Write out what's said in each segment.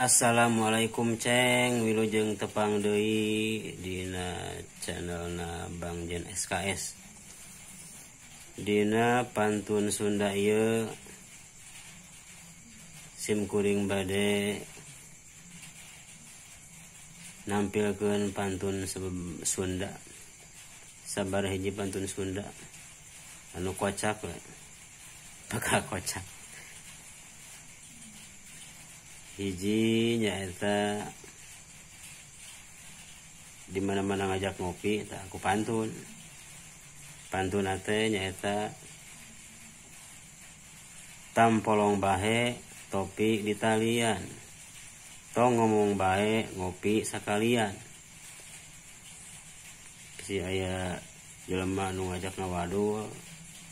Assalamualaikum ceng, wilujeng tepang deui dina channelna Bang Jen SKS. Dina pantun Sunda ieu sim kuring bade nampilkeun pantun Sunda. Sabar hiji pantun Sunda anu kocak we. Bakal kocak. Hiji nyaeta di mana-mana ngajak ngopi tah aku pantun. Pantun teh nyaeta tampolong bahe topi di talian. Tong ngomong bae ngopi sakalian. Si aya jelema nu ngajak ngawadul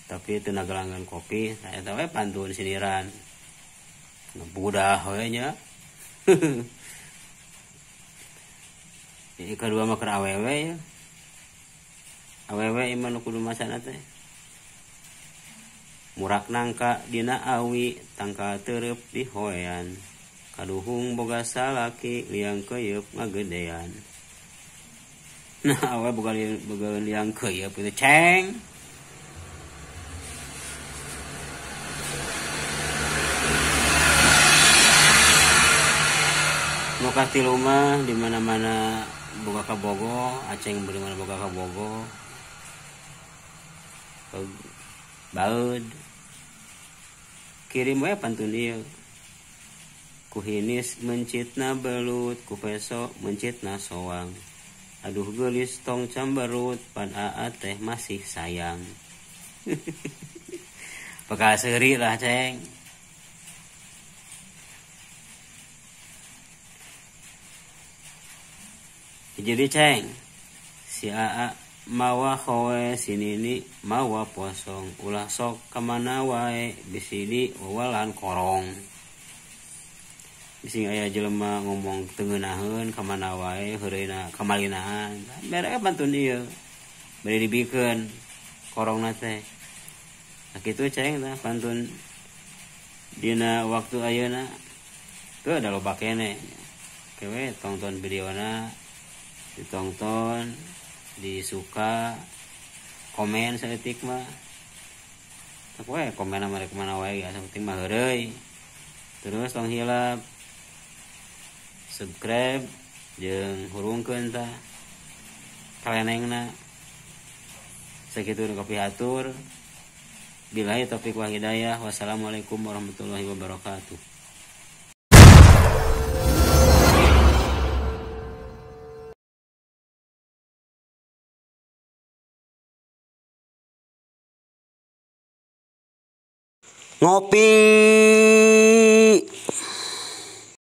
tapi teu nagalangan kopi, tah eta we pantun sindiran. Budah we nya. Jadi kedua mah keur awewe ya. Awewe ieu mah nu kudu masana teh. Murak nangka dina awi, tangka tereup di hoean. Kaduhung boga salaki liang keuyeub ngagedean. Nah, awewe boga liang keuyeub kitu ceng. Nu katilu mah di mana-mana boga kabogo, aceng di mana boga kabogo. Baeud. Kirim we pantun ieu. Ku hinis mencitna belut, ku peso mencitna soang. Aduh geulis tong camberut, pan aa teh masih sayang. Bakal seuri lah ceng. Jadi ceng, si aa mawa kowe, si nini mawa posong, ulah sok kamana wae bisi di wawalan korong. Bisi aya jelema ngomong teu ngeunaheun kamana wae heureuna kamalinaan. Bere pantun ieu. Bari dibikeun korongna teh. Nah kitu ceng tah pantun dina waktu ayeuna. Teu da loba keneh. Kewe tonton videona, ditonton, disuka, komen saeutik mah. Tak we komen mah rek mana wae asa penting mah heureuy. Terus tong hilap subscribe jeung hurungkeun tah kalenengna. Sakitu nu kapihatur. Billahi taufik wal hidayah. Wassalamualaikum warahmatullahi wabarakatuh. Ngopi